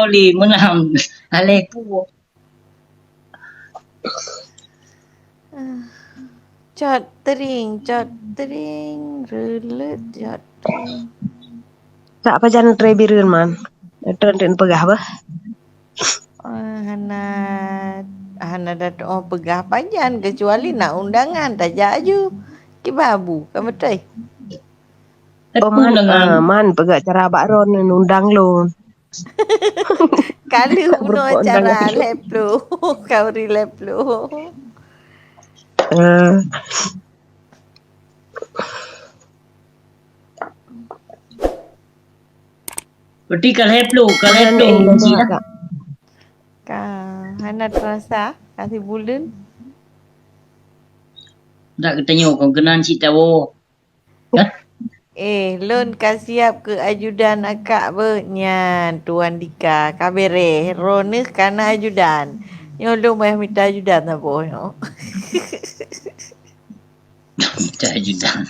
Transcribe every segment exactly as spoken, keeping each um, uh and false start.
Oli menang. Aleh pu. Cot tring, cot tring, reuleut cot tring. Tak pajan tre bireuen man. Tren tren peugah bah. Ah, hana, hana dat-, oh, peugah pajan, kecuali na undangan, tajak aju. Kiban Abu, kan beutôi? Oh, man, undangan. Ah, man peugah cara bak ron undang lôn. Ka lheueh bunoe acara lhèe plôh. Ka bri lhèe plôh. Ah. Berarti ka lhèe plôh, ka lhèe plôh. Ka hana terasa, ka sibuleuen. Dak geutanyoe kon keunan cit tawoe. Eh, lôn ka siap keu ajudan akak beuh nyan, Tuan Dika. Ka beureh, droeneuh ka na ajudan. Nyoe lôn payah mita ajudan saboh nyoe. Mita ajudan.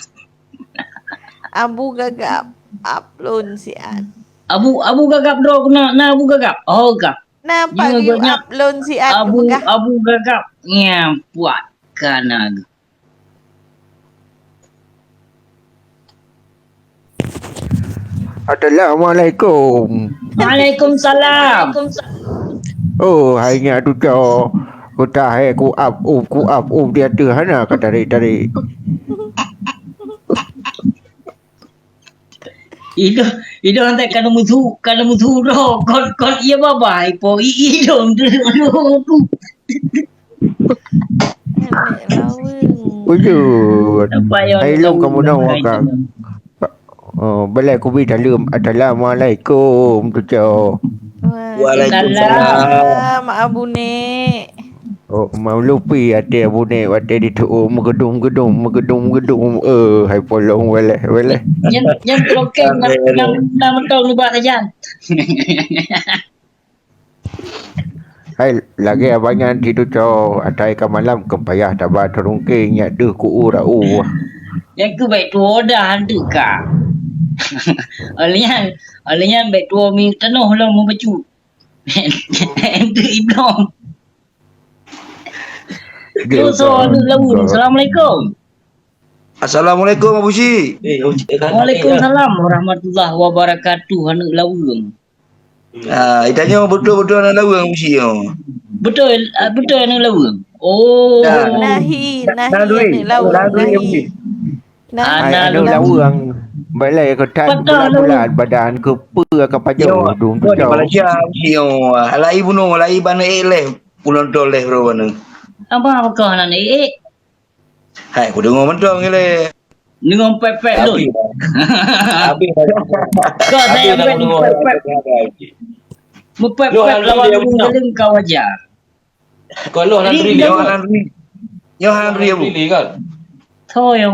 Abu Gagap, ap lôn siat. Abu, Abu Gagap droe na, na Abu Gagap. Oh, ka. Na Pak Yu, ap lôn siat. Abu, Abu Gagap. Nyang puat ka na. Assalamualaikum. Waalaikumsalam. Oh, hai nyak tuco. Ku tahe ku ap up, ku ap up di ateueh hana ka tarik-tarik. Idong, idong tak kana musu, kana musu roh. Kon, kon iya babai po i-, idong tu. Aneuk laweueng. Bujur. Hai lôn kamoe nyoe ka. Oh, balai kubi dalem. Assalamualaikum, tuco. Waalaikumsalam. Waalaikumsalam, Abu Nek. Oh, meulupi até Abu Nek watèe jitu'oh meugeudong-geudong, meugeudong-geudong. Eh, hai polong weleh, weleh. Nyan, nyan trokeng na, na, na mantong nibak sajan. Hai, lagèe abang nyan tidu co, atai ka malam keu payah taba teurungkeng nyak deuh ku u rau. Nyan keuh bèk tuwo dah hantu ka. Oleh nyan, oleh nyan bèk tuwo miyueb tanoh lom meubacut. Hantu iblong. Dia tu so, aneuk laweueng. Assalamualaikum. Assalamualaikum, Abu Syik. Waalaikumsalam warahmatullahi wabarakatuh, aneuk laweueng. Ah, itanyoe beutôi-beutôi aneuk laweueng, Abu Syik, nyoe. Beutôi, ah, beutôi aneuk laweueng. Oh. Nahi, nahi aneuk laweueng, nahi. Nahi. Ai, aneuk laweueng. Balai keu that bulat-bulat badan keu peue ka pajoh dum tu. Di Malaysia, Abu Syik, nyoe. Alai bunoe, alai ban ék leh. Ulôn tol leh roh anu. Apa, apa kau hana ék? Hai, kudeungoe mantong ilèe. Deungoe pèt-pèt lôn. Habis. Kau saya pèt-pèt. Meupèt-pèt lawan ureueng galeng kau aja. Kau loh Nandri. Nyoe Nandri. Nyoe Nandri, Abu. Kan? Tho yo.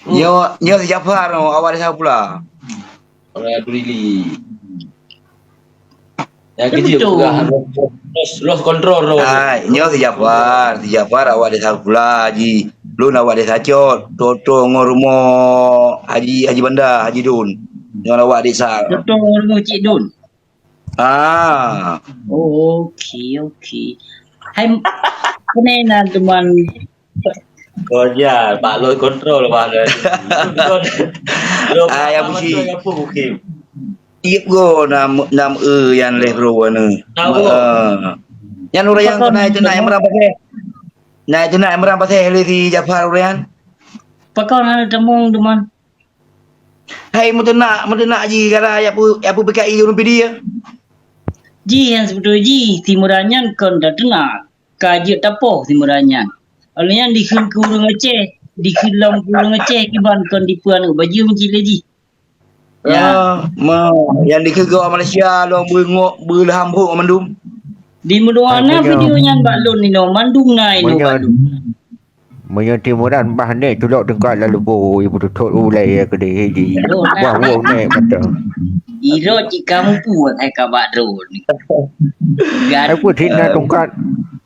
Nyoe, nyoe si Jafar, awak desa pula. Orang Nandri. Nyang keujiek peugah lost, lost control roh. Hai, nyoe si Jafar, si Jafar awak desa pula, Haji. Lôn awak desa Cot, Toto ngon rumoh Haji, Haji Banda, Haji Dun. Nyoe awak desa. Toto ngon rumoh Cik Dun. Ah. Oh, okey, okey. Hai, keuneuk na teuma. Kau jan, Pak Loi kontrol bah. Ai, Abu Syik. Apa mungkin? Iep go nam, nam e yan leh bro anu. Tahu. Nyan ureueng nyang keuneuk teunak nyang meurang pasé. Nah, teunak nyang meurang pasé lé si Jafar ureueng nyan. Pakon hana tamong teuma. Hai, meuteunak, meuteunak jih gara ya pu, ya pu P K I ureueng Pidie. Jih nyang seubeutôi jih, si Muran nyan kon tateunak. Ka jeuet tapoh si Muran nyan. Awak nyan dikheun keu ureueng Aceh, dikheun lom keu ureueng Aceh kiban kon dipeue aneuk bajeueng cit lé jih. Ya. Ah, ma, nyang dikheun keu awak Malaysia lom beungok, beuleuham hok mandum. Di meudoa na video nyan bak lôn inoe, mandum na inoe bak lôn. Meunyoe Timuran bah nèk tulok teungkat lalu bui, beututot ulèe keudeh jih. Bah wong nèk mata. Irot cit kamu puet hai ka bak droe ni. Hai pun sina tungkat.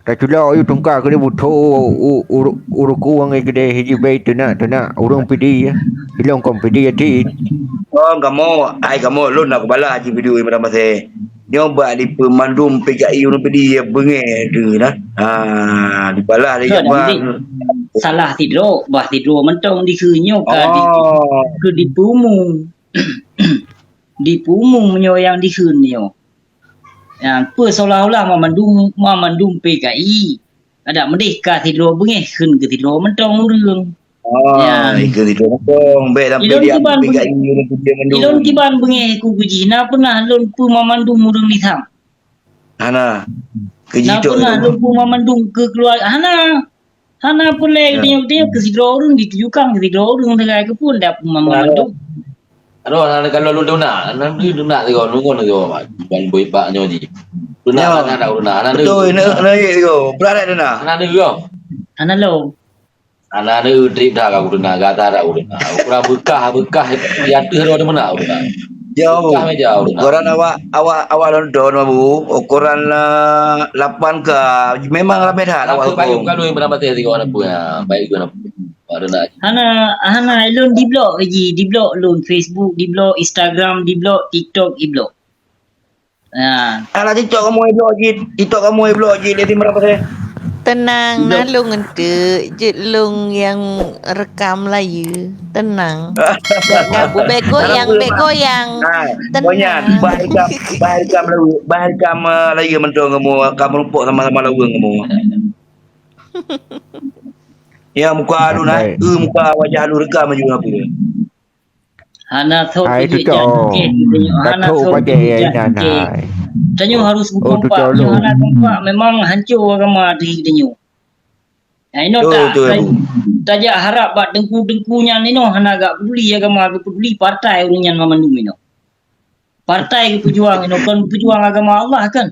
Tatulok yue tungkat keudeh beuto u, u, u, uruku wang keudeh jih bai teunak, teunak ureueng Pidie. Ilong kon Pidie ati. Oh, kamoe, ai kamoe lôn na kubala jih video Imran Pasé. Nyoe bak dipeumandum P K I ureuëng Pidie beungéh tu dah. Ha, dibalah lé Jafar. Salah sidroe, bah sidroe mantong dikheun nyoe ka di, oh, keu dipeumum. Dipeumum nyoe nyang dikheun nyoe. Nyang peue seolah-olah mamandum, mamandum P K I. Adak meudeh ka sidroe beungéh kheun keu sidroe mantong ureuëng. Oh, ya. Ikeu sidroe mantong. Bèk sampai ilôn dia kiban beungéh. Ilôn kiban beungéh ku jih. Na peunah lôn peue mamandum ureuëng nitham? Hana. Keu jih na peunah lôn peue mamandum keu keuluarga? Hana. Hana peureulèe. Ya. Tengok-tengok keu sidroe ureuëng ditujukan keu sidroe ureuëng, teuka keu phôn dak peue mamandum. Aduh, na kalau lôn tuna, na lôn tuna tu, nunggu nunggu. Ban bui pak nyoe ji. Tuna, ya, na ada tuna, na. Betul, na, na, ya, yo. Berat ada tuna. Na ada yo. Hana lôn. Hana ada trip dah aku tuna, gata dah aku tuna. Kurang bekah, bekah, ya, tu ada mana aku tuna. Ya, bekah meja aku tuna. Orang awak, awak, awak London, Abu. Ukuran, eh, lapan ke, memang ramai dah awak. Kalau, kalau yang pernah baca tiga orang apa ya, baik juga. Hana, hana, ilôn diblok ji, diblok lôn Facebook, diblok Instagram, diblok TikTok, diblok. Ha. Alah, TikTok kamoe iblok jih, TikTok kamoe iblok jih, jadi berapa saya? Tenang, na lôn enteuk, jeuet lôn nyang rekam layeue. Tenang. Bèk gabu, bèk goyang, bèk goyang. Ha, tenang. Bah rekam, bah rekam layeue, bah rekam, eh, layeue mantong kamoe, ka meurumpok sama-sama laweue kamoe. Ya, muka alun, eh? Eh, muka wajah alun rekam laju apa? Hana thok. Hai, keu jejak keh, hana thok keu jejak keh. Tanyoe harus kompak, nyoe hana kompak, memang hancô agama di tanyoe. Nah, inoe tak, tajak harap bak teungku-teungku nyan inoe hana gak peduli agama, gak peduli partai ureuëng nyan mamandum inoe. Partai geupeujuang inoe kon geupejuang agama Allah kan?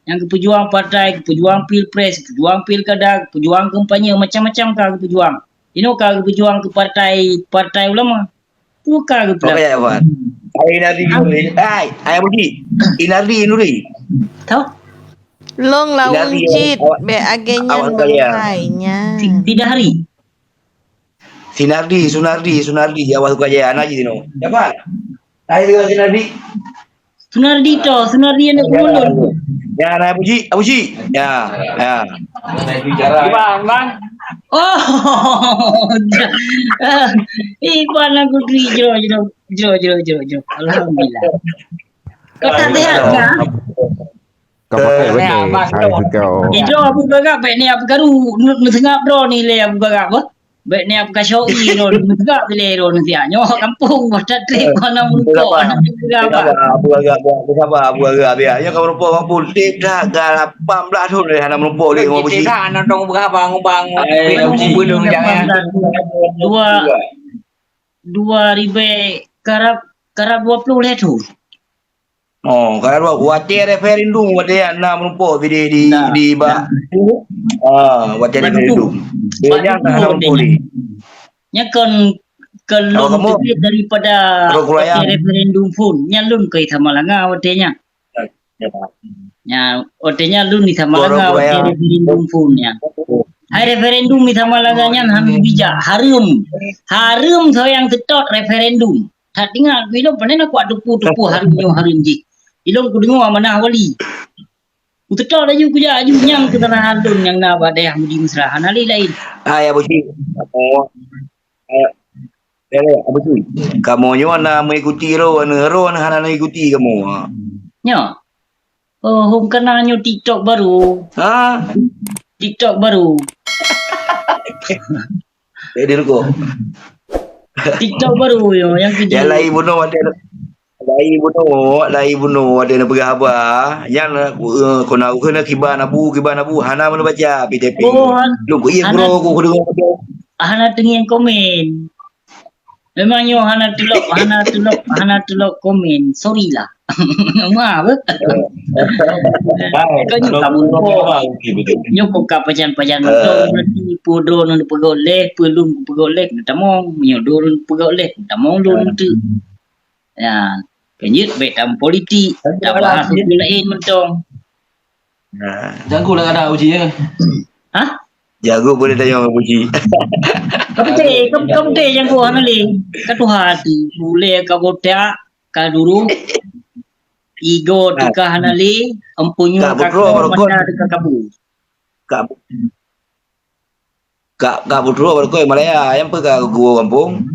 Nyang geupeujuang partai, geupeujuang pilpres, geupeujuang pilkada, geupeujuang kampanye, macam-macam ka geupeujuang. Inoe ka geupeujuang keu partai, partai ulama. Peue ka geupeudak? Oke, Wan. Hai Nari Nuri. Hai, hai Abuji. Inari Nuri. Tau? Long lawang cit, bèk agé nyan bang hai nyan. Tidak hari. Sinardi, Sunardi, Sunardi, Jawa Sukajaya, na jih sinoe. Siapa? Hai, dengan Sinardi. Sunardi to, Sunardi aneuk ulôn. Ya, na Abuji, Abuji. Ya, ya. Bang, bang. Oh, Iban aku tri jro, jro, jro, jro, jro, jro. Alhamdulillah. Kau tak sehat kah? Kau pakai benda, hai kau. Idroe Abu Gagak bèk ni Abu Garu, nu-, neuseungap droe ni lé Abu Gagak bah. Bèk ni Abu Kasyoi droe, neuseungap lé droe ni siat. Nyoe kampung bah, that trép, eh, hana meurumpok, hana meurumpok. Abu Gagak, Abu Gagak, Abu Gagak biar. Ya, kamu rumpok kampung, trép dah, dah lapan belas thôn lé hana meurumpok lé. Trép dah, hana dong berapa ngubang. Eh, belum jangan. Dua, dua ribèe karab, karab dua puluh lé thôn. Oh, kalau watèe referendum, watèe nyan na meurumpok di, di, di, di ba-, ah, watèe referendum. Nyan na meurumpok di. Nyan kon, kon lôn teubiet daripada watèe referendum phôn. Nyan lôn keu sama langa watèe nyan. Ya. Nyan, watèe nyan lôn di sama langa watèe referendum phôn nyan. Hai referendum di sama langa nyan hana bijak, hareuem. Hareuem soe nyang teutot referendum. That ingat, ilôn panen aku tupu-tupu hareuem nyoe hareuem jih. Ilôn kudeungoe amanah wali. Kuteutap laju kujak aju nyang keuterangan lôn nyang na bak dayah Mudi Mesra. Hana lé laén. Hai, Abu Syik. Kamoe, eh, eh, Abu Syik. Kamoe nyoe na mengikuti roh, roh hana mengikuti kamoe. Nyoe. Oh, hom kana nyoe TikTok baru. Ha? TikTok baru. Jadi ruko. TikTok baru yo, yang kerja. Yang lain bunoe ada, lain bunoe, lain bunoe ada nak peugah haba. Yang, eh, kena, kena kiban abu, kiban abu. Hana mana baca P T P. Oh, han-, lu ku iya hana, bro, ku, ku dengar. Hana teungieng komen. Memang nyoe hana tulok, hana tulok, hana tulok komen. Sorry lah. Maaf, eh. Kan nyoe kamu po. Nyoe po ka pajan-pajan moto, berarti peue droe neupeugah lé, peue lôn kupeugah lé, neutamong. Nyoe droe neupeugah lé, neutamong lôn tu. Ya, lanjut bèk tam politik, tabahas hukôm laén mantong. Nah. Jago lah kada uji ya. Hah? Jago boleh tanya orang puji. Kamu teh, kamu, kamu teh jago hana lé. Ka tuha hati, boleh ka botak, ka duru. Igo teuka hana lé, empu nyoe ka peutrok barokon. Mata teuka kabu. Ka, ka, ka peutrok barokon Malaya, nyang peue ka geuwoe gampông?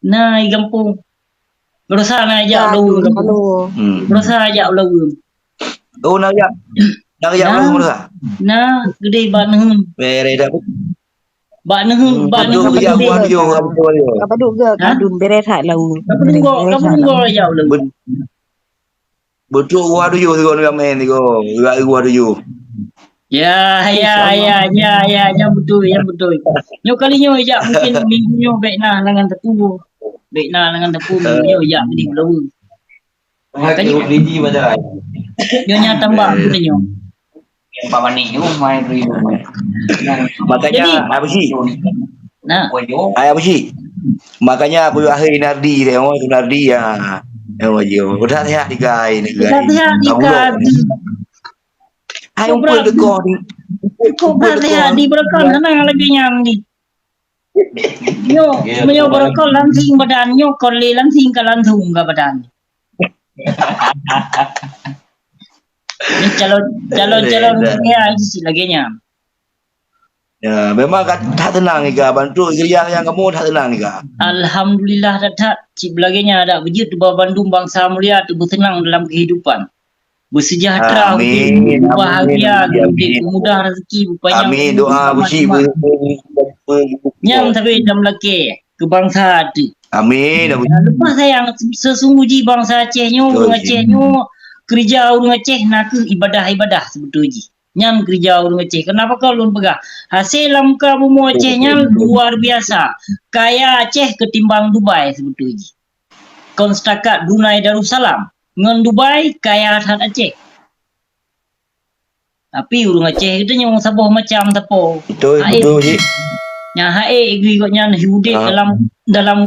Na, i gampông. Barosa na jak ulaweueng gampông. Hmm. Barosa jak ulaweueng. Oh, na jak. Na jak ulaweueng barosa? Na, geudeh bak neuheun. Bere dah. Bak neuheun, bak neuheun. Ka padub geuh, ka padub geuh, ka padub bere that lau. Ka padub geuh, ka padub geuh jak ulaweueng. Beutôi geuh tujoh sigoe nibak meu'en sigoe, nibak geuh tujoh. Ya, ya, ya, ya, ya, nyan beutôi, nyan beutôi. Nyoe kali nyoe jak mungkin minggu nyoe bèk na lam ngon teupeu. Bèk na lam ngon teupeu minggu nyoe jak beli beulawu. Makanya nyoe nyan tambah beutôi nyoe. Makanya, jadi, Abu Syik. Nah. Hai, Abu Syik. Makanya Abu Akhir Nardi deh, oh, Nardi, ya. Oh, yo. Udah sehat tiga ini, tiga ini. Udah sehat tiga. Hai, umpul dekoh ni. Kok udah sehat di berakal sana lagi nyang di. Nyoe, meunyoe beurokok langsing badan nyoe, kon lé langsing ka langsung ka badan. Ni calon, calon, calon gubernur cit lagèe nyan. Ya, memang ka that teunang ika, bantuk geuriang nyang kamoe that teunang ika. Alhamdulillah that-that, cit lagèe nyan adak beujeuet ubak bandum bansa mulia teubeuseunang dalam keuhidupan. Beuseujahtra udép, beubahagia udép, beumudah raseuki, beupanyang umur, selamat iman. Nyan sabe tameulakèe keu bansa teuh. Amin. Leupah sayang, seusunggoh jih bansa Aceh nyoe, ureueng Aceh nyoe, keureuja ureueng Aceh nakeuh ibadah-ibadah seubeutôi jih. Nyan keureuja ureueng Aceh. Keunapa kon lôn peugah? Hasé lam muka bumoe Aceh nyan luar biasa. Kaya Aceh keutimbang Dubai seubeutôi jih. Kon seutakat Brunei Darussalam ngon Dubai kaya that Aceh. Tapi ureueng Aceh geutanyoe saboh macam sapo. Betul, betul, Cik. Nyang hai geuh gobnyan udép dalam, dalam,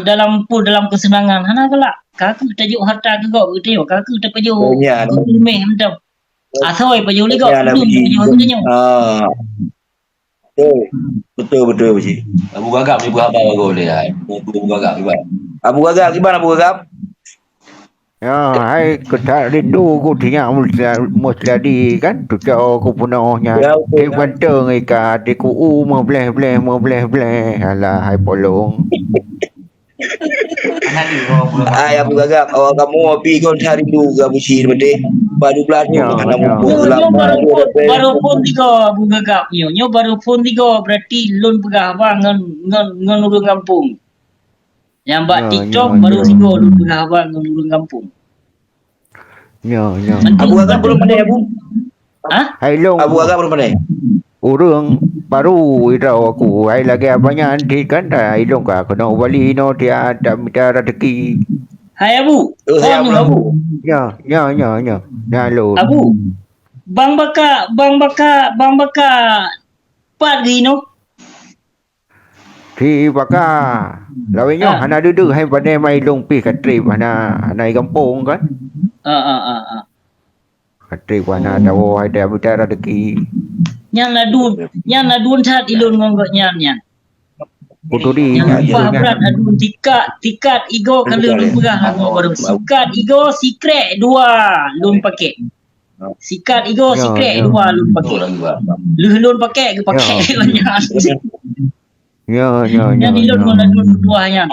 dalam pun dalam keuseunangan. Hana galak. Ka keuh tajok harta keu gob geutanyoe, ka keuh tapajoh keu meuh mantong. Asoe pajoh lé gob, pajoh geutanyoe. Betul. Betul, betul, Abu Syik. Abu Gagap ni peuhaba bagoe lé, hai. Abu Gagap kiban. Abu Gagap kiban, Abu Gagap? Ya, hai, keutak rindu ku tinyak Musladi kan, tucok ku peunoh nyan. Ya, betul. Di ganteng ika, di ku u meubleh-bleh, meubleh-bleh. Alah, hai polong. Hai Abu Gagap, awak kamoe pi kon that rindu keu Abu Syik teupeudeh. Bak dua belas nyoe hana muphom. Nyoe, nyoe baru phon, baru phon tiga Abu Gagap nyoe. Nyoe baru phon tiga, berarti lôn peugah haba ngon, ngon, ngon ureueng gampông. Nyang bak TikTok baru sigoe lôn peugah haba ngon ureueng gampông. Nyoe, nyoe. Abu Gagap belum pandai, Abu? Hah? Hai lôn. Abu Gagap belum pandai. Ureueng baru idroe aku, hai lagèe abang nyan di kan, hai lôn ka keunoe Bali inoe, dia tak mita rezeki. Hai Abu. Oh, hai Abu. Abu. Nyoe, nyoe, nyoe, nyoe. Nyan lôn. Abu. Bang Baka, Bang Baka, Bang Baka. Pat geuh inoe? Si Baka, lawét nyoe hana dudoe hai padé mai lôn pih ka trép hana, hana i gampông kan? Ah, ah, ah, ah. Ka trép hana tawoe hai dara rezeki. Nyan ladun, nyan ladun that ilôn ngon gobnyan nyan. Beutôi di. Nyan leupah brat adun sikat, sikat igoe ka lheueh lôn peugah ngon baroe. Sikat igoe sikrek dua lôn pakék. Sikat igoe sikrek dua lôn pakék. Lheueh lôn pakék geupakék lôn nyan. Ya, ya, ya. Nyan ilôn ngon ladun dua nyan.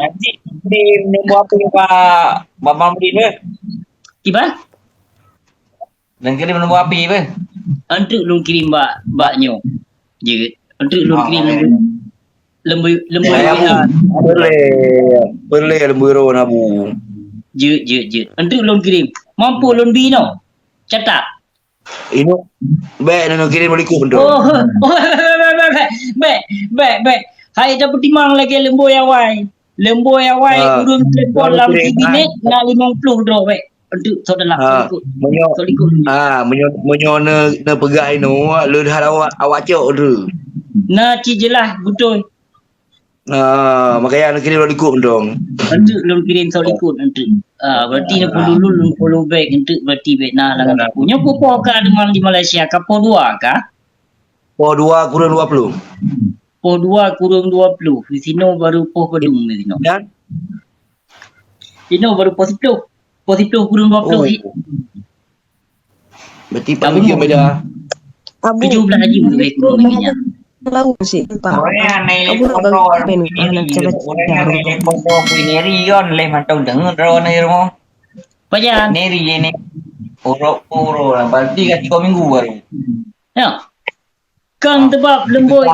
Di nombor api Pak Bambang Udin weh. Kiban? Nang kirim nombor api weh. Enteuk lôn kirim bak, bak nyoe. Jeuet. Enteuk lôn kirim lembui, lembui, lembui W A. Boleh, boleh lembui ro nabu. Jeuet, jeuet, jeuet. Enteuk lôn kirim. Mampu lôn bi noh. Catat. Inoe, bèk nyoe kirim likot beutôi. Oh, oh, bèk, bèk, bèk, bèk, bèk. Hai tapeutimang lagèe leumboi awai. Leumboi awai ureueng telepon lam kabinet na limong ploh droe bèk. Enteuk sok dalam, sok likot. Meunyoe, sok likot. Ah, meunyoe, meunyoe ne, ne peugah inoe, leuhat awak, awak cok tu. Na cit jeulaih beutôi. Ah, makanya nak kirim lewat likot mantong. Enteuk lôn kirim sok likot enteuk. Ah, berarti na puluh lôn, lôn puluh bèk enteuk berarti bèk na lam likot. Nyoe peupoh ka teuma di Malaysia, ka poh dua ka? Poh dua kureueng dua puluh. Poh dua kureueng dua puluh. Di sinoe baru poh padum di sinoe. Dan? Sinoe baru poh siploh. Pukul siplôh kureueng dua plôh. Oh. Berarti paling jeuet beda. Abu. Tujuh belas jam lebih kurang lebihnya. Lalu sih, Pak. Abu nak bagi pen, anak cara. Orang yang ada pokok ini rion leh mantau dengar droe ni rumah. Pajan. Ni ri ni. Urok puro lah. Berarti kan tiga minggu baru. Ya. Kan sebab lemboi.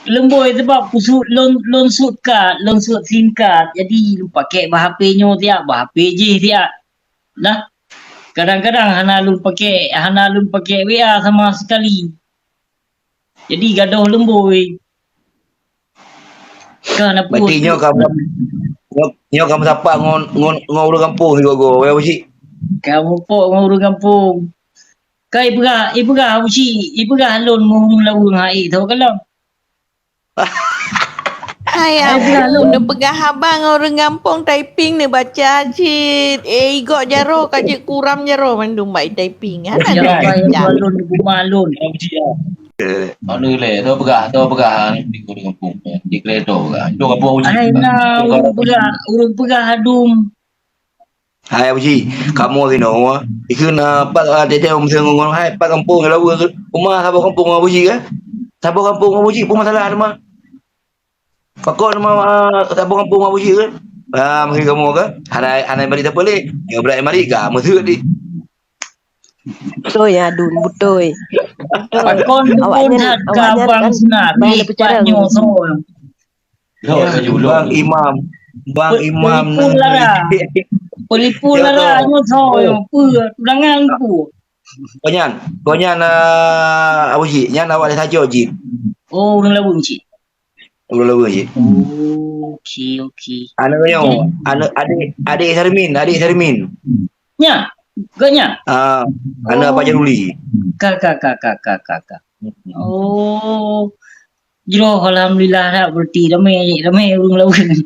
Lemboi sebab kusut lôn, lôn sut kad, lôn sut sim kad. Jadi lôn pakai bak H P nyoe siat, bak H P jih siat. Nah, kadang-kadang hana lôn pakai, hana lôn pakai W A sama sekali. Jadi gadoh lemboi. Kan apa? Berarti nyoe kamu, nyoe, nyoe kamu sapa ngon, ngon, ngon ureueng kampung sigoe-goe, ya, Abu Syik? Kamu pok ngon ureueng kampung. Kai peugah, ipeugah Abu Syik, ipeugah lôn ngon ureueng laweueng hai tho kalon. Hai, hai, Abu, peugah lôn. Neupeugah haba ngon ureueng gampông, typing neubaca cit. Eh, igok jaroe ka jeuet kuram jaroe mandum bak typing. Hana ya, neubaca. Lôn, guma lôn. Eh, anu le, tu peugah, tu peugah, ni di ureueng gampông. Di kereta peugah. Itu gampông uji. Hai, na, ureueng peugah, ureueng peugah adum. Hai Abu Ji, kamoe sinoe, ikheun na pat, ah, teuntèe meuseuti ngon, hai, pat gampông laweue keuh. Peue ma saboh gampông ngon Abu Ji keuh? Saboh gampông ngon Abu Ji, peue masalah teuma? Pakon teuma, ah, saboh gampông ngon Abu Ji keuh? Ah, mungkin kamoe keuh, hana, hana bari tapeuléh. Nyoe brat mari ka meuseuti. Beutôi, Adun, beutôi. Beutôi. Pakon awaknyan, awaknyan kan banyak bicara. Bang Imam, Bang Imam. Pelipur lara. Pelipur lara nyoe soe, peue, tunangan peue? Konyan, konyan, ah, Abu Ji, nyan awak desa Jok Ji. Oh, ureueng Laweueng cit. Ureueng Laweueng cit. Oke, oke. Aneuk nyoe, aneuk adek, adek Sarmin, adek Sarmin. Nya, geuh nya. Ah, aneuk Abah Jaruli. Ka, ka, ka. Oh. Jroh, alhamdulillah, dah berarti ramé, ramé ureueng Laweueng.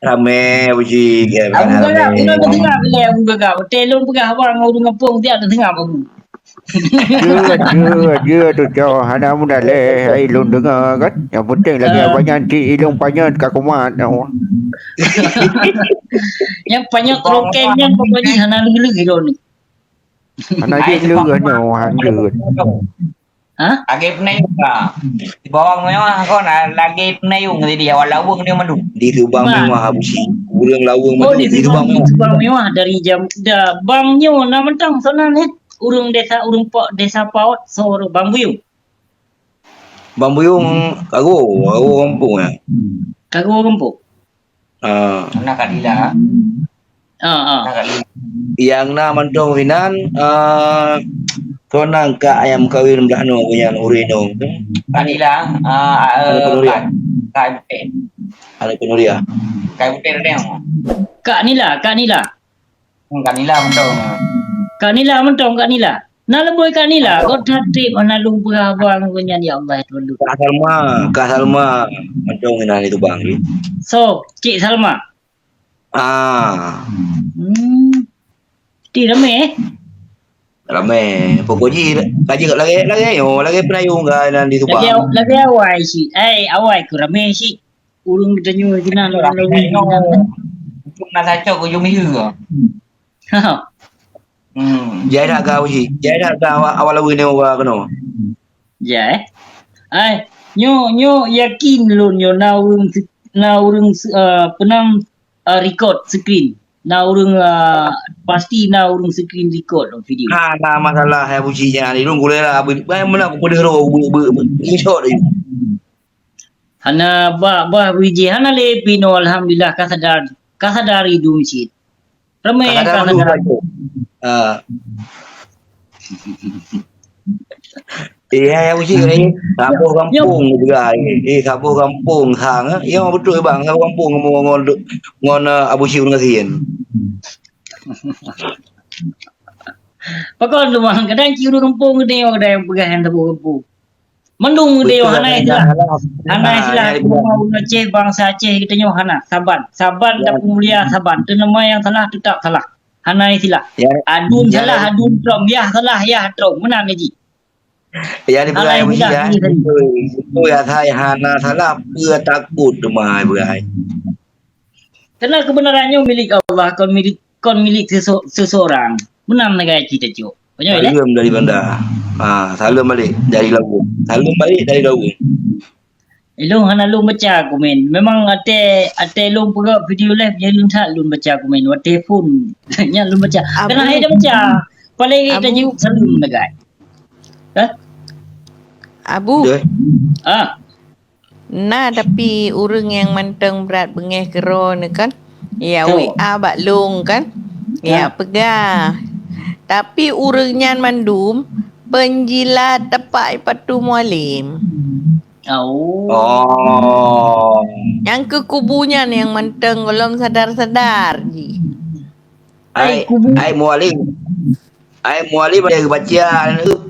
Ramé, Abu Ji, ya, Abu Gagak, ramé. Kita tengah bila Abu Gagak. Betul lôn peugah abang ureueng gampông dia tengah Abu. Jeuet, jeuet, jeuet tu, Cok. Hana mudah lé. Hai, lôn deungoe kan. Yang penting lagi ah. Abang nyan cit ilong panyot ka kumat. Yang panyot rokeng nyan pokoknya hana leuh-leuh ilong ni. Hana jeuet leuh nyoe, han jeuet. Ha? Lagèe peunayong ka. Di bawang mewah kon, ah, lagèe peunayong jadi awak Laweueng dia mandum. Di Subang mewah, Abu Ji. Ureueng Laweueng mandum di Subang mewah. Di Subang mewah dari jam, dah, bang nyoe na mantong sonan, eh. Ureueng desa, ureueng pok desa Paot, soe Bang Buyung. Bang Buyung, Kago, Kago gampông ya. Kago gampông. Ah. Aneuk Kak Dila. Ah, ah. Aneuk Kak Dila. Nyang na mantong inan, ah, keu nang kak ayam kawin blah nyoe nyan ureueng nyoe. Kak Dila, ah, ah, Aneuk Nuria. Kak, Kak Butet. Aneuk Nuria. Kak Butet ada yang? Kak Nila, Kak Nila. Hmm, Kak Nila mantong. Kak Nila mantong, Kak Nila. Na lemboi Kak Nila, kok that trép hana lôn peugah abang ngon nyan, ya Allah, ya Tuhan. Kak Salma, Kak Salma mantong inan di Subang ni. So, Cik Salma. Ah. Hmm. Ti ramé, eh? Ramé. Pokok ji lagèe, lagèe, oh, lagèe peunayong ka inan di Subang. Lagèe, lagèe awai cit. Ai, awai keu ramé cit. Ureueng geutanyoe sinan, ureueng Laweueng sinan. Untuk na sacok ujong minggu. Ha. Hmm. Jai that ka Abu Ji. Jai that ka awak, awak Laweueng nyoe wa keunoe. Jai. Ai, nyoe, nyoe yakin lôn nyoe na ureueng se-, na ureueng se-, eh, peunang, eh, record screen. Na ureueng, eh, pasti na ureueng screen record lôn video. Ha, na masalah hai Abu Ji nyan. Ilôn gulai lah, Abu, eh, meunan ku peudeuh roh, bu, bu, bu, screenshot laju. Hana bah, bah Abu Ji, hana lé pih nyoe, alhamdulillah, ka sadar, ka sadar idum cit. Ramé ka sadar. Ah. Eh, hai Abu Ji ni, saboh gampông juga, eh, eh, saboh gampông sang, eh. Ya, beutôi bang, saboh gampông ngon, ngon, ngon, eh, Abu Ji ureueng gasien. Pakon tu bang, kadang cit ureueng gampông geutanyoe kadang peugah nyan saboh gampông. Mandum geutanyoe hana istilah. Hana istilah. Ureueng Aceh, bangsa Aceh geutanyoe hana. Saban. Saban dan peumulia saban. Teunama nyang salah tetap salah. Hana istilah. Adun salah, adun trom. Yah salah, yah trom. Meunan ji. Ya, hana istilah. Beutôi, beutôi, asai hana salah, peue takot teuma, hai, beurai. Karena kebenaran nyoe milik Allah, kon milik, kon milik sesu-, seseorang. Meunan lagèe cit tacok. Nyoe lé. Saleuem dari Banda. Ha, saleuem balik dari Labuhan. Saleuem balik dari Labuhan. Ilôn hana lôn baca komen. Memang até, até lôn peugah video live, jadi lôn that lôn baca komen. Watèe phôn, nyan lôn baca. Abu. Keunan hai dah baca. Paléng Abu. Tajak saleuem lagèe. Hah? Abu. Betul. Ah. Na tapi ureueng nyang mantong brat beungèh keudroe nyoe kan? Ya, oh. W A bak lôn kan? Ya, ya. Peugah. Tapi ureueng nyan mandum penjilat tapak ipatu Mualem. Oh. Oh. Nyang keu kubu nyan nyang mantong gohlom sadar-sadar jih. Ai, ai, kubu. Ai Mualem. Ai Mualem ada baca,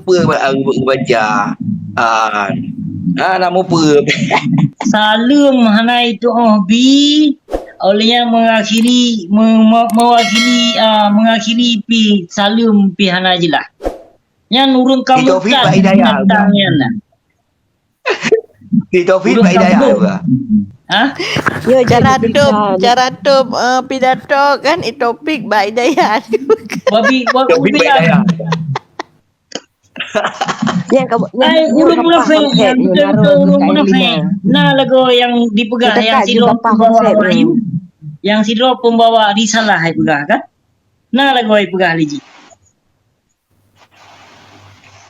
peue ba-, baca. Ah. Ah, nak mupeue. Saleuem hana itu'oh bi, oleh nyan mengakhiri, me-, me-, mewakili, ah, mengakhiri pi saleuem pi hana jeulaih. Nyan ureueng kamoe Taufik bak Hidayah. Nyan. Di Taufik bak Hidayah juga. Ha? Ya, cara top, cara top, eh, pidato kan, eh, Taufik bak Hidayah juga. Wabi, wabi Taufik bak Hidayah. Yang kamu, yang, ai, yang ureueng munafék, yang teuntèe ureueng munafék. Nah, lagu yang dipeugah, yang sidroe pembawa wahyu. Yang sidroe pembawa risalah, ai peugah kan? Nah, lagu ai peugah lé jih.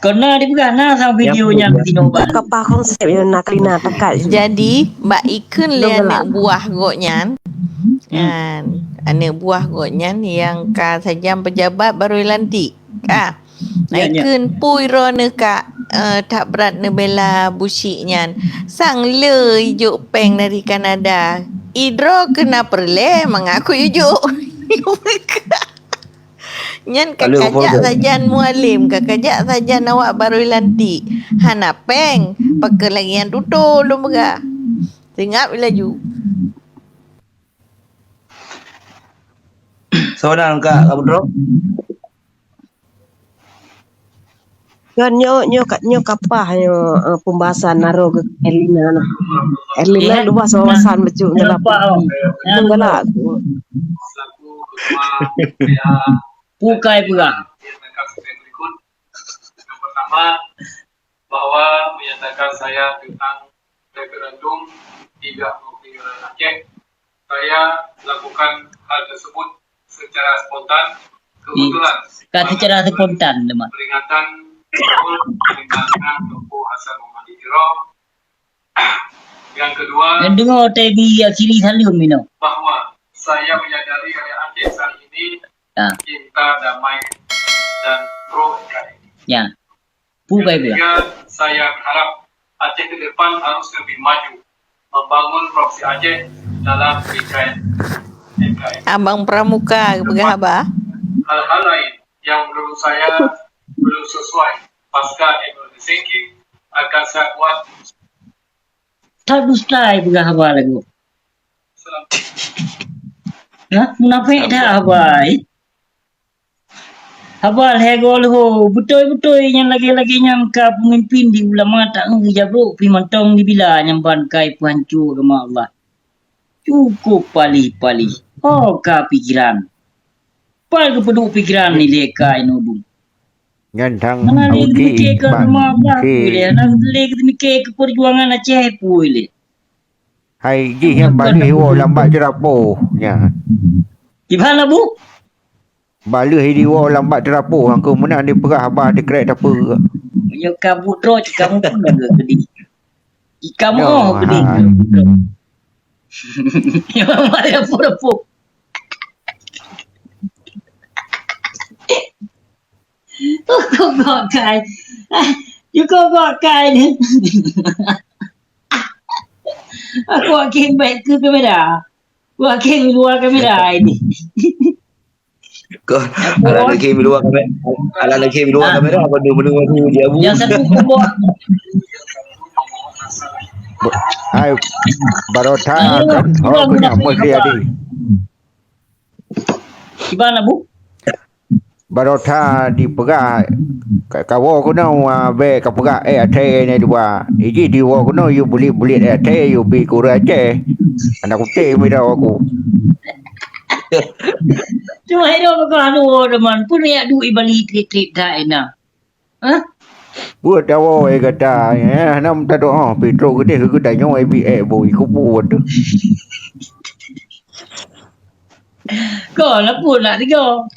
Keunan dipeugah na sang video nyan tinoh ban. Kapah konsep yang nak lina takat. Jadi, bak ikheun lé aneuk buah gobnyan, kan, aneuk buah gobnyan nyang ka sajan pejabat baru lantik. Ah, ya, ya. Ikheun pui droeneuh ka, eh, that brat neubela busyik nyan. Sang le ijok péng dari Kanada. Idroe keu na peureulèe mangat ku ijok. Nyan ka kajak sajan Mualem, ka kajak sajan awak baru lantik. Hana péng, pakon lagèe nyan tutoe lôn peugah. Seungab laju. Soalan ka, ka Putroe? Kan nyoe, nyoe ka, nyoe kapah nyoe, eh, pembahasan naro keu Erlina nah. Erlina luwah wawasan bacut dalam politik. Nyoe galak. Selaku ketua P A. Bukai peugah. Yang pertama, bahwa menyatakan saya tentang referendum tidak mewakili rakyat Aceh. Saya lakukan hal tersebut secara spontan. Kebetulan, hmm, bukan secara spontan, Mak. Peringatan tahun meninggalnya Teungku Hasan Muhammad Ijroe. Yang kedua, yang dengar T V akhiri saleuem inoe. Bahwa saya menyadari rakyat Aceh saat ini, ya, cinta damai dan pro N K R I. Ya. Bukai peugah. Yang ketiga, saya berharap Aceh ke depan harus lebih maju membangun provinsi Aceh dalam pikiran N K R I. Abang Pramuka peugah haba. Hal-hal lain yang menurut saya belum sesuai pasca N O C Helsinki akan saya buat. That dusta ai peugah haba lagu. Hah? Munafék that haba ai. Haba lhèe goe leuho, beutôi-beutôi nyang lagèe-lagèe nyan ka peumimpin di ulama taeu jabrok pih mantong dibila nyang ban kai peuhanco agama Allah. Cukôp palih-palih. Ho ka pikiran. Pat geupeuduek pikiran ilèe ka inoe dum. Nyan thang hana lé geumikè keu agama Allah pih lé, hana lé geumikè keu peujuangan Aceh pih lé. Hai jih nyang baluh iwoe lam bak teurapo nyan. Kiban Abu? Baluh iwoe lam bak teurapo, hangko meunan dipeugah haba dikrek tapeue. Nyoe ka buet droe cit kamoe pun lagèe keudéh. Kamoe keudéh. Nyoe, ha. Nyoe mari pura-pura. Kok gok kai. Kok gok kai ni. Aku akhé baik ke kamera. Aku akhé luar kamera ini. Kau, alah nak game luar kamera. Alah nak game luar kamera, apa dua menua tu dia bu. Yang satu kok gok. Hai, barota kan? Oh, aku nak mesti ada. Kiban, Abu? Barota dipeugah, ka, kawoe keunoe, ah, bèk kapeugah, eh, até nyan dua. Iji diwoe keunoe, yue bulet-bulet, eh, até, yue bi kureueng Aceh. Aneuk kuté mida aku. Cuma hai dong kau anu teman pun ya duit bali trip-trip dah ina. Hah? Buat tawo eh kata eh, hana minta doa, Petro gede ke kita nyoe B A boy ku buat tu. Kau lah pun nak tiga.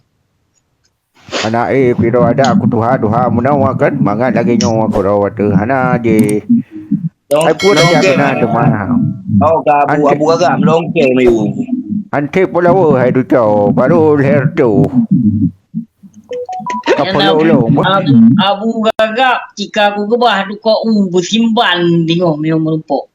Anak eh, piro ada aku tuha, tuha menawa kan, mangat lagi nyoe aku rawat tu. Hana je. Ai pun ada kena teman. Oh, ka Abu, Abu Gagam, longke mayu. Ante pula hai tu cau, baru leher tu. Kapal lo. Abu, Abu Gagap, jika aku gebah tu kau u, bersimpan tengok mayu merumpok.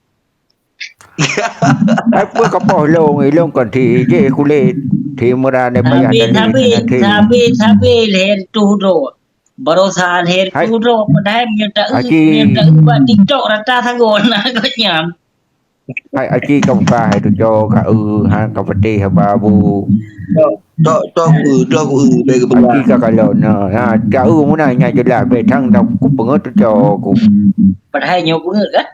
Apa kapoh long, ilong kon thi je kulit. Thi murah ni payah Sabe, tadi sabe, nanti. Sabe, sabe leher tu dro. Barosa leher Hai. Tu dro. Padahal meunyoe tak Haji. Meunyoe tak bak TikTok rata sagon nak kau nyan. Hai Aci ka buka hai tu jo ka eu ha ka peutih haba bu. Tok tok tok ku tok ku bagi Aci pegang. Ka kalau na ha ka eu muna nya jelas be thang dah ku peungeut tu jo ku. Padahal nyoe peungeut kan?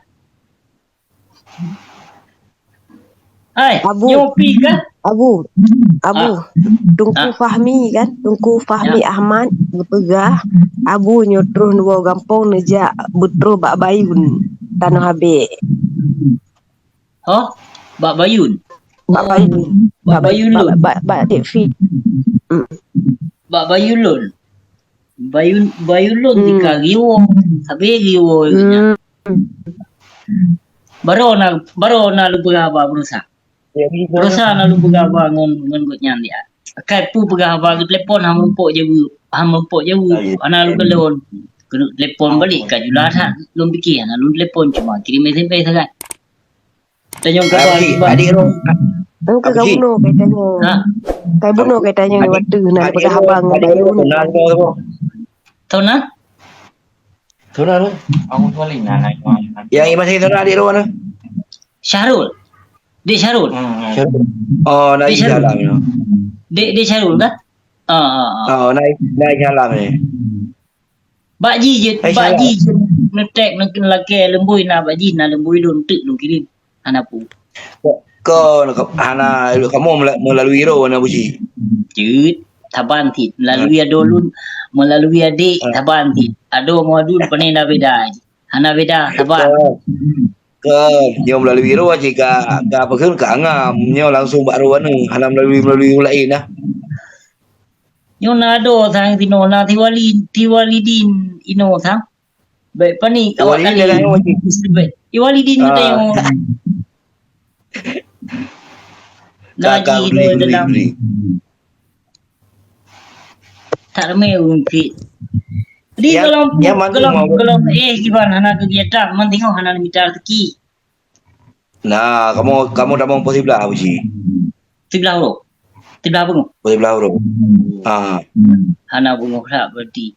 Hai, Abu. Nyoe pi kan? Abu, Abu, Ah. Teungku Ah. Fahmi kan, Teungku Fahmi Ya. Ahmad geupeugah, Abu nyoe troh neuwoe gampông neujak beutroh bak Bayun, tanoh abek. Hah? Bak Bayun? Bak Bayun. Bak Bak Bay-, Bayun bak, Lôn? Bak, bak Dek Fit. Mm. Bak Bayun Lôn? Bayun, Bayun Lôn Hmm. Tika riwoe, habéh riwoe nyan. Hmm. Baroe na, baroe na lôn peugah haba Brosa. Brosa na lôn peugah haba ngon, ngon gobnyan dia. Kai peue peugah haba geutelepon, han meurumpok jaweueb, han meurumpok jaweueb. Hana lôn kalon. Keuneuk telepon balik, ka jula that. Lôn pike hana lôn telepon, cuma kirim S M S sagai. Tanyong kaba Adik, kiban. Adik Ro. Engke Abu Ji. Kabunoe kai tanyong. Ha? Kabunoe kai tanyong Adik, waktu na Adik peugah Ro, haba ngon Adik Ro, Bayun. Kenal kau tu. Tona? Tona tu? Aku tuan ni, nah, nah, nah. Yang masih Tona Adik Ro mana? Syahrul. Dek Syahrul. Hmm. Syahrul. Oh, nak Dek Syahrul. Jalan ya. Dek, Dek Syahrul kan? Ah, ah, ah. Oh, nak nak jalan ni. Bak jih je, Hai, bak salah. Jih je neutek neu-, lakée leumboi na bak jih na leumboi lôn teuk lôn kirim. Hana pu. Ko, ko, hana, kamoe mela-, melalui ro na buci. Jeuet, saban cit. Melalui ado lôn, melalui adek, Ah. Saban cit. Ado ngon adun pane na beda. Hana beda, saban. Ko, ko, nyoe melalui ro cit ka, ka apa ke, ka angam. Nyoe langsung bak ro anu, hana melalui, melalui ureueng laén dah. Nyoe na ado sang sinoe, na Tiwali-, Tiwalidin inoe sang. Bèk panik awak Tiwalidin kali. Dalam nyoe cit. Bèk. Tiwalidin Ah. Kata nyoe. Ka, ka, Lagi beli, inoe beli, dalam. Beli. Tak ramai ureueng cit. Jadi ya, kalau, ya, mantu kalau, mau. Kalau, eh, kiban hana kegiatan, man tengok hana mita rezeki. Nah, kamoe, kamoe tamong poh siblah, Abuji. Siblah uroe. Siblah beungoh. Poh siblah uroe. Ah. Hana beungoh that berarti.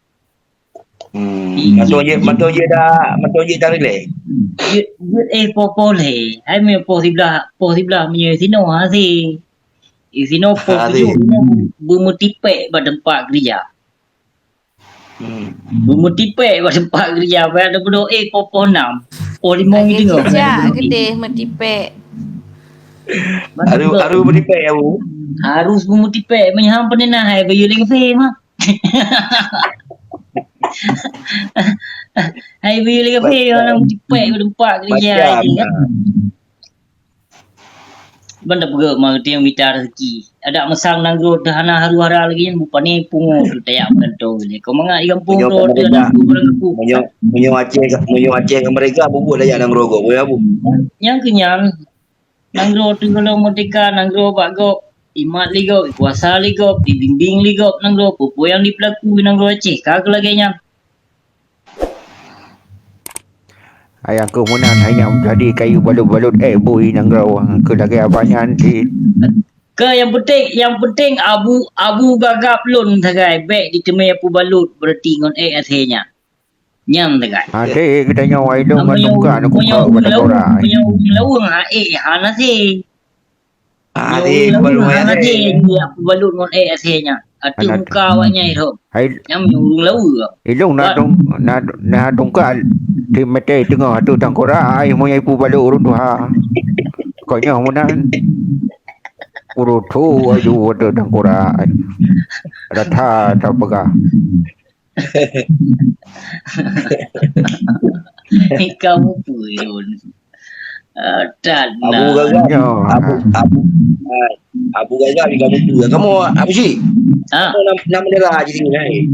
Hmm. Ih. Mantong je, mantong je dah, mantong je dah rilek. Jeuet, jeuet eh poh-poh lé. Hai mè poh siblah, poh siblah meunyoe sinoe hase. Eh, sinoe poh tujoh, sinoe beumeutipèk bak teumpat keurija. Hmm. Beumeutipèk bak teumpat keurija, bak ada peudoe, eh, poh, poh nam. Poh limong. Lagèe deungoe. Cicak keudeh meutipèk. Harus, harus meutipèk, ya, Bu? Harus beumeutipèk, meunyoe han peureunah hai bayeue lé kafé mah. Hai bayeue lé kafé, macam, orang meutipèk bak teumpat keurija macam, ini, kan? Nah. Ban tapeugah meuteung mita rezeki. Adak meusang nanggroe teuh hana haru-hara lagèe nyan, bupane pungo teuh tajak meugantoe lé. Keu mangat di gampông droe teuh hana haru-hara lagèe nyan. Meunyoe, meunyoe Aceh, meunyoe Aceh ngon mereka, bubuet tajak nanggroe gob, ya, Bu? Nyang keu nyan, nanggroe teuh gohlom meurdeka, nanggroe bak gob, imat lé gob, ikuasa lé gob, ibimbing lé gob nanggroe, peue-peue nyang dipeulaku nanggroe Aceh, ka keu lagèe nyan. Ayang keuh meunan, hanya jadi kayu balut-balut, eh, bui nanggroe, keu lagèe abah nyan cit. Keu nyang penting, nyang penting Abu, Abu Gagap lôn sagai, bèk diteumé peubalut, berarti ngon eh asèe nyan. Nyan sagai. Asèe geutanyoe, ai lôn ngon tungka, ngon tungka, ngon tungka. Meunyoe ureueng laweueng, ha, eh, hana asèe. Ah, nyoe di ureueng laweueng hana asèe, dia peubalut ngon eh asèe nyan. Ateueh muka awaknyan irhom. Hai. Nyan meunyoe ureueng laweueng. Ilong na dong, na, na dongka di mete teungoh ateueh tangkora, ai meunyoe peubalut ureueng tuha. Konyol meunan. Purutho aju watèe tangkura. Rata tapeugah. Kamu puyun. Ah, tak Abu nak. Gaga. Nyo. Abu, Abu, ah, Abu Gaga juga betul. Kamu, Abu Syik? Ha? Kamu nama, nama dia lah jadi ni, hai?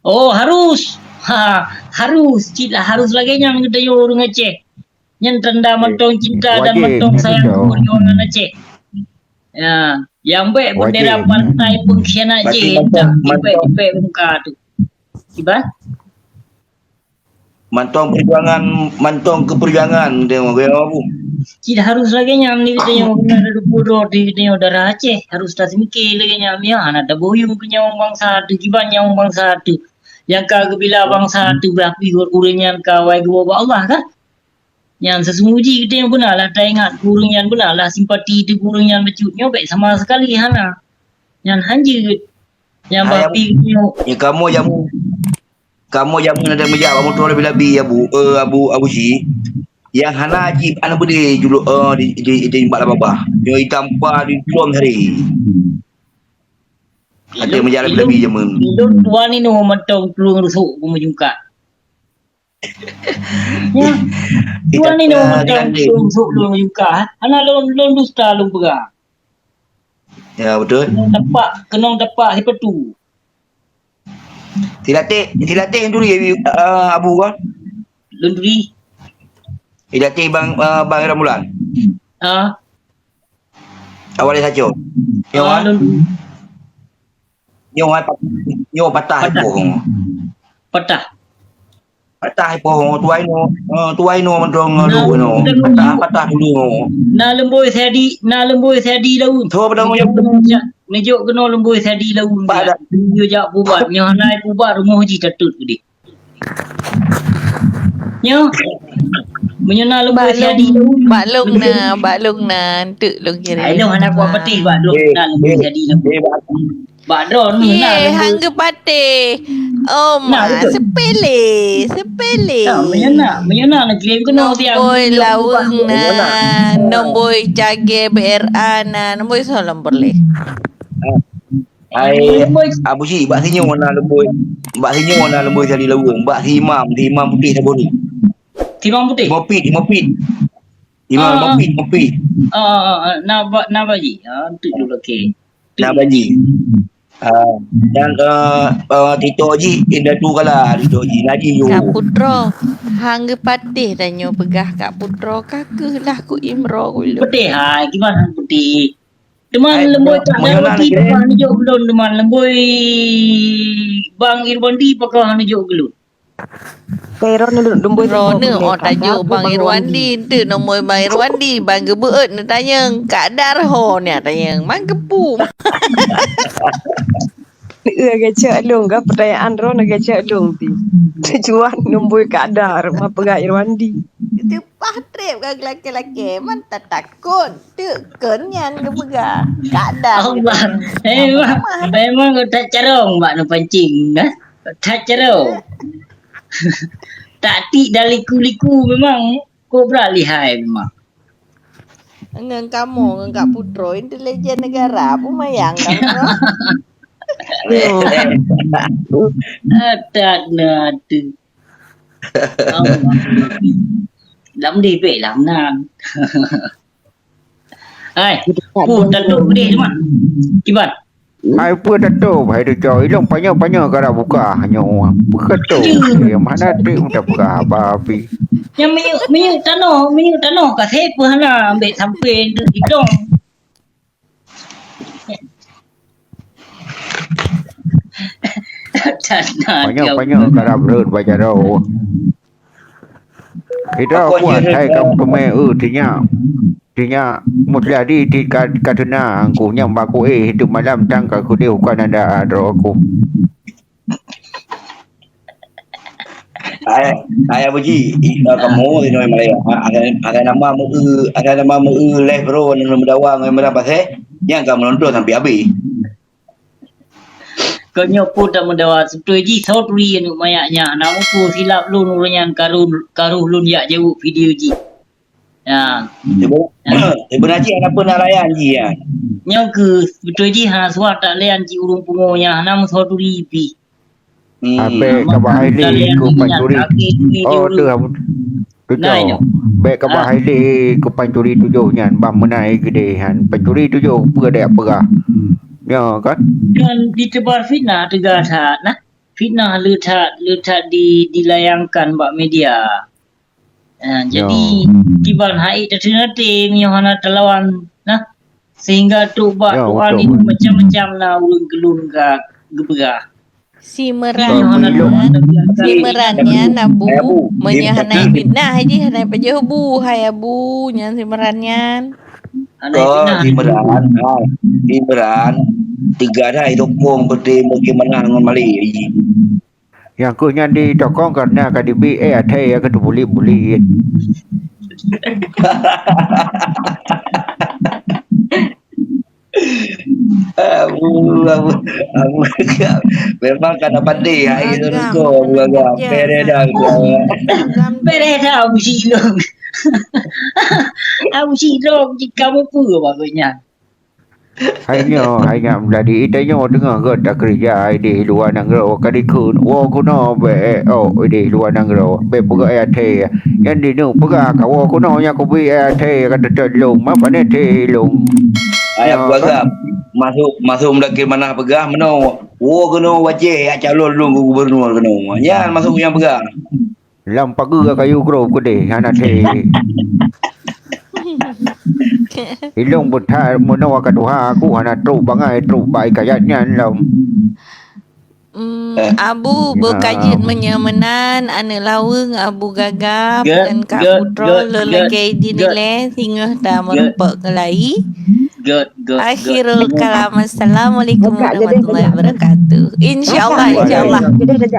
Oh, harus. Ha, harus. Cit lah harus lagèe nyan geutanyoe ureueng Aceh. Nyan tanda mantong cinta dan wajib, mantong sayang keu ureueng Aceh. Ya, nyang bèk bendera partai pengkhianat jih, tak dipèk-dipèk muka tu. Kiban? Mantong perjuangan, mantong keu perjuangan, tengok gaya apa. Cit harus lagèe nyan, ni geutanyoe, keuneuk ada dua puluh droe, ni geutanyoe darah Aceh, harus taseumiké lagèe nyan, ya, hana taboh yuem keu nyawong bansa teuh, kiban nyawong bansa teuh. Nyang ka geubila bansa teuh, bah pih ureueng nyan ka awai geuwoe bak Allah, kan? Nyan seusunggoh jih geutanyoe beuna lah taingat keu ureueng nyan, beuna lah simpati teuh keu ureueng nyan bacut. Nyoe bèk sama sekali hana. Nyan hanjeuet. Nyan bah pih nyoe. Ya, kamoe jameun, kamoe jameun ada meujak bak moto labi-labi, Abu, eh, Abu, Abu Ji. Nyang hana jih aneuk beudé julok, eh, di, di, di, di bak babah. Nyoe itam pa di tulông hari. Ada meujak labi-labi jameun. Lôn tuan inoe mantong tulông rusuk keu meujungkat. Ya. Tuan ni nama macam lôn sôk lôn yuka. Hana lôn, lôn dusta lôn peugah. Ya, betul. Keunong tepak, keunong tepak sipeue tu. Silaték, silaték duri, ah, Abu kan? Lôn duri. Silaték bang, ah, bang Rambulan. Ah. Awak dia saco. Nyoe, ah, lôn duri. Nyoe, nyoe patah ipoh. Patah. Patah ipoh, tuai nyoe, eh, tuai nyoe mantong, eh, lu nyoe. Patah, patah dulu nyoe. Na leumbôi sadi, na leumbôi sadi laun. Tho padang nyoe. Neujok keunoe leumbôi sadi laun. Nyoe jak pubat, nyoe hana pubat rumoh jih tatut geude. Nyoe. Meunyoe na leumbôi sadi laun. Bak lông na, bak lông na, enteuk lông kirim. Ai lông hana kuat patéh bak lông na leumbôi sadi laun. Bak droeneuh na leumbôi. Ye, hang geupatéh. Oh ma, sepele, sepele. Nah, meunyoe na, meunyoe na, na kirim keunoe tiang. Leumbôi laweueng na, leumbôi cagée B R A na, leumbôi soe lom peureulée. Hai, Abu Syik, bak sinyoe na leumbôi, bak sinyoe na leumbôi sadi laweueng, bak si Imam, si Imam putéh saboh ni. Si Imam putéh? Imam Pit, Imam Pit. Imam, ah, Imam Pit, Imam Pit. Ah, ah, ah, na ba, na baji. Ah, tu dulu, okey. Na baji. Ah, dan, eh, eh, Tito Haji, Indatu Kala, Tito Haji, Naji yo. Kak Putroe, hang geupatéh tanyoe peugah Kak Putroe, ka keuh lah ku imro ku lôn. Putéh hai, kiban hang putéh. Teuma leumbôi tak lewati pakon neujok ulôn, teuma leumbôi Bang Irwandi pakon neujok ulôn. Kei ron leumbôi droeneuh oh tajok Bang Irwandi, enteuk nomoi Bang Irwandi, ban geubeuet neutanyong, Kak Dar ho neutanyong, man geupum. Neueu geucok lông, ka pertanyaan droeneuh geucok lông ti. Tujuan numbui Kak Dar, ma peugah Irwandi. Teupah trép ka lakée-lakée, man tatakot. Teuk kon nyan geupeugah. Kak Dar. Allah. Memang, memang that carông bak neupancing, eh. That carông. Taktik dan liku-liku memang. Kobra lihai memang. Ngon kamoe, ngon Kak Putroe, intelijen negara, peue manyang kamoe. Adat na tu. Allah. Lam deh bek lam nan. Hai, pu tatuk deh tu mah. Kiban. Hai, peue tatôp, hai, teucok. Ilong panyoe-panyoe karap buka nyoe. Peue ka tôp? Aduh. Nyang mana teuh meuta peugah haba api. Nyang minyeuk, minyeuk tanoh, minyeuk tanoh ka sép peue hana ambek sampé ilong. Panyoe-panyoe karap rhot bak jaroe. Ida kuat hai kamu teumé eu tinyak. Tinyak musladi ti ka, ka teuna angku nyang baku eh hidup malam tang ka kudeh uka nanda droe aku. Hai, hai Abuji, ida kamu di Malaya. Ada, ada nama meu, ada nama meu leh bro nang meudawa ngon meudawa pasé, nyang ka menonton sampai habis. Keu nyoe peue tameudawa, seubeutôi jih soe turi aneuk manyak nyan, na muphom silap lôn ureueng nyan karu, karu lôn jak jaweueb video jih. Ya. Ibu, Ibu Najib, kenapa nak layan ji ya? Nyoe keuh, beutôi jih hana suah tak layan ji ureuëng pungo nyang hana meusoe turi pih. Hmm. Abék ka bahai lé ku pancuri. Oh, tu, tu, tu. Nah, itu. Bék ka bahai lé ku pancuri tujoh nyan, bang meunai keudeh nyan. Pancuri tujoh peue dek peugah. Ya, kan? Dan ditebar fitnah teuga that, nah. Fitnah le that, le that di, dilayangkan bak media. Ah, jadi, kiban hai tateunaté meunyoe hana talawan, nah. Sehingga trok bak Tuhan ini macam-macam na ureuëng keulôn ka geupeugah. Si Meran nyan, si Meran nyan, Abu, meunyoe hana fitnah jih, hana pajoh bu, hai Abu, nyan si Meran nyan. Hana fitnah. Si Meran, ha, si Meran, teuga hai tokong beuti bagaimana ngon Mali. Nyang keuh nyan di tokong karena ka dibi, eh, athai ya ka teubulit-bulit. Abu, abu, abu, memang ka na pandai, hai, agam, agam. Agam. Pere dah, agam. Pere dah, Abu Syirong. Abu Syirong, kamu pun apa kau nyan? Hai nyoe, hai nyan meuladi, ita nyoe teungoh gét takeureuja di luwa nanggroe, ka dikheun, woe keunoe bék, oh, di luwa nanggroe, bék peugah ayat thé. Nyan di nyoe peugah ka woe keunoe nyang kubi ayat thé, ka teutôt lôn, ma pané thé lôn. Ayat peugah, masuk, masuk meulakée manah peugah meunoe, woe keunoe wajéh jak calon lôn keu gubernur keunoe. Nyan masuk nyang peugah. Lam pageue kayu grob keudeh hana thé. Ilong beuthat meunoe ka tuha aku hana trok bangai trok bak ikayat nyan lom. Hmm, Abu beukajeuet meunyoe meunan, aneuk laweueng Abu Gagap ngon Kak Putroe lôn lakée idin ilée singoh ta meurumpok keulayi. Akhirul kalam. Assalamualaikum warahmatullahi wabarakatuh. Insyaallah, insyaallah.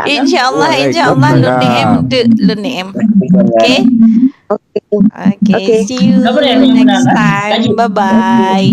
Insyaallah, insyaallah, lôn D M tu, lôn D M. Okey? Okey, see you next time. Bye bye.